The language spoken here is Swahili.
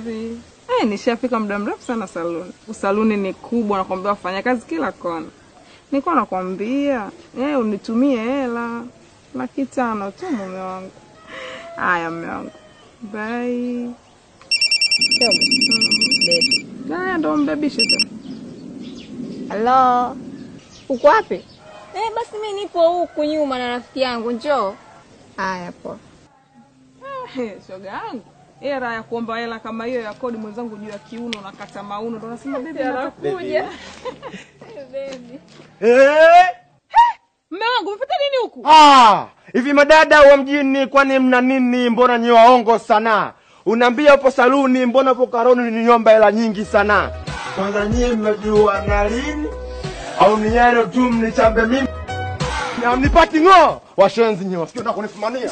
Baby. Nishafika muda mrefu sana saluni. Saluni ni kubwa, nakwambia wafanya kazi kila kona. Nilikuwa nakwambia, unitumie hela 500,000 tu mume wangu. Haya mume wangu. Bye. Baby. Haya ndo mbebishe tu. Hello. Uko wapi? Basi mimi nipo huku nyuma na rafiki yangu, njoo. Haya poa. Shoga yangu. Hela ya kuomba hela kama hiyo ya kodi mwenzangu juu ya kiuno na kata mauno ndo nasema baby anakuja. Baby. Mume wangu umepata nini huku? Hivi madada wa mjini kwani mna nini? Mbona nyi waongo sana? Unaambia upo saluni, mbona upo karoni niomba hela nyingi sana? Kwanza nyinyi mmejua na lini? Au ni yale tu mnichambe mimi? Na mnipati ngo? Washenzi nyi, wasikio na kunifumania.